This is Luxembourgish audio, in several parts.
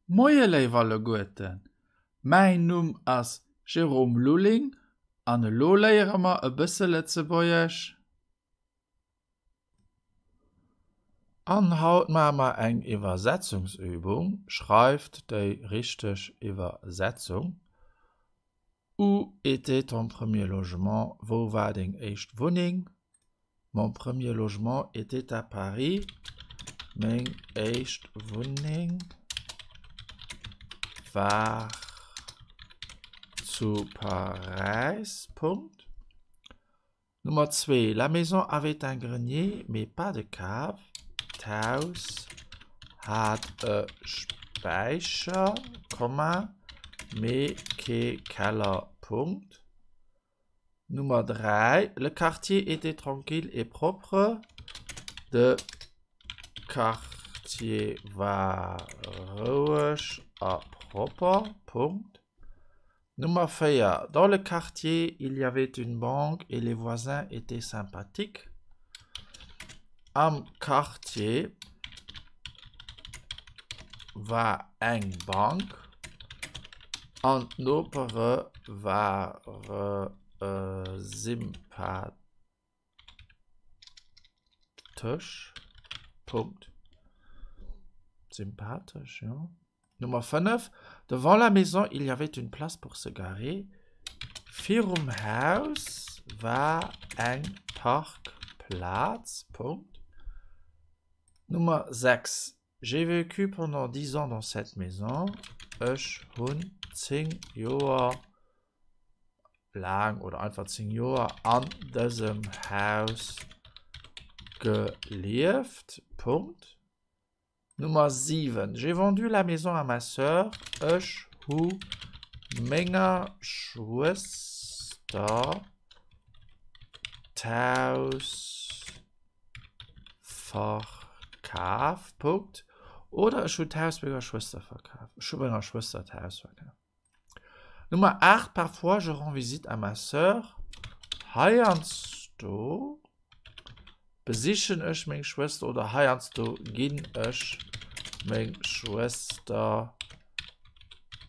Moie léif alleguerten, mäin Numm ass Jérôme Lulling an elo léiere mer e bësse Lëtzebuergesch. An haut maache mer eng Iwwersetzungsübung, Schreift déi richteg Iwwersetzung. Où était ton premier logement? Wou war deng éischt Wunneng? Mon premier logement était à Paris. Meng éischt Wunneng war zu Paräis. Punkt. Nummer 2. La maison avait un grenier, mais pas de cave. D'Haus hat e Späicher, Komma, mee kee Keller. Punkt. Nummer 3, Le quartier était tranquille et propre. De Quartier war roueg a propper. Punkt. Nummer 4, Dans le quartier, il y avait une banque et les voisins étaient sympathiques. Am Quartier war eng Bank an d'Nopere ware sympathesch. Punkt. Sympathesch, jo. Nummer 5, Devant la maison, il y avait une place pour se garer. Virum Haus war eng Parkplaz. Punkt. Nummer 6, J'ai vécu pendant dix ans dans cette maison. Ech hunn 10 Joer laang oder einfach 10 Joer an dësem Haus gelieft. Punkt. Nummer 7, J'ai vendu la maison à ma sœur. Ech hu menger Schwëster d'Haus verkaf. Punkt. Oder ech hunn d'Haus menger Schwëster verkaf. Ech hu menger Schwëster d'Haus verkaf. Nummer 8, Parfois je rends visite à ma sœur. Heiansdo besichen ech meng Schwëster oder heiansdo ginn ech meng Schwëster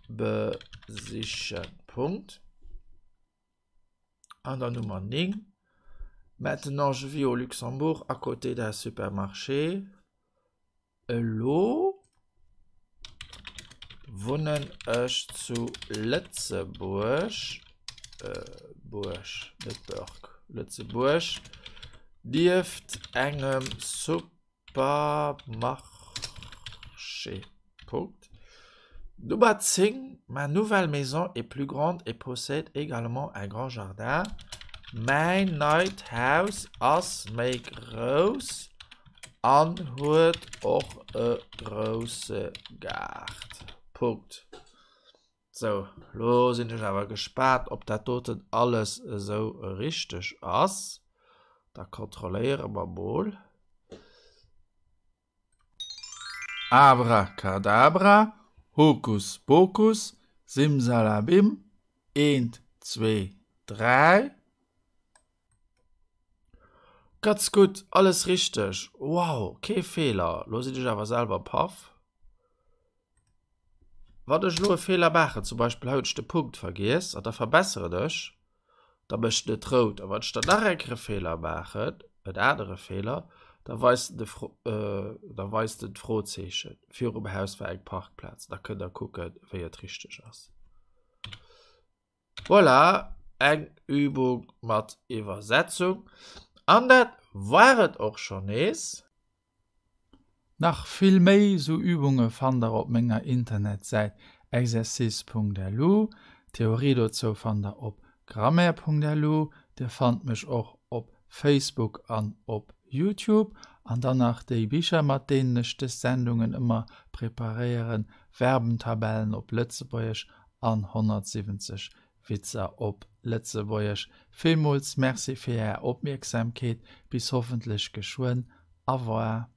besichen. Punkt. An der Nummer 9, Maintenant je vis au Luxembourg à côté d'un supermarché. Elo wunnen ech zu Lëtzebuerg, Buerg, net Burg, Lëtzebuerg, nieft engem Supermarché. Punkt. Nummer 10, Ma nouvelle maison est plus grande et possède également un grand jardin. Mäin neit Haus ass méi grouss an huet och e grousse Gaart. Punkt. Sou, lo sinn ech awer gespaant, ob dat doten alles esou richteg ass. Da kontrolléiere mer mol. Abracadabra, Hokus Pokus, Simsalabim, eent, zwee, dräi. Ganz gutt, alles richteg, wow, kee Feeler, lo sinn ech awer selwer paff. Wann ech elo e Feeler maachen, zum Beispill hei hunn ech de Punkt vergiess, an da verbesseren ech, da mécht en et rout. A wann ech dann nach eng Kéier e Feeler maachen, en anere Feeler, da weist en de Fro, da weist en d'Frozeechen, virum Haus war eng Parkplaz. Da kënnt der kucken, wéi et richteg ass. Voilà, eng Übung mat Iwwersetzung. An dat war et och schonn nees. Nach vill méi sou Übunge fannt der op menger Internetsäit exercice.lu. D'Theorie dozou fannt der op grammaire.lu. Dir fannt mech och op Facebook an op Youtube. An dann nach déi Bicher mat deenen ech des Sendungen ëmmer preparéieren, Verbentabellen op Lëtzebuergesch an 170 Witzer op Lëtzebuergesch. Villmools Merci fir Är Opmierksamkeet. Bis hoffentlech geschwënn. Au revoir.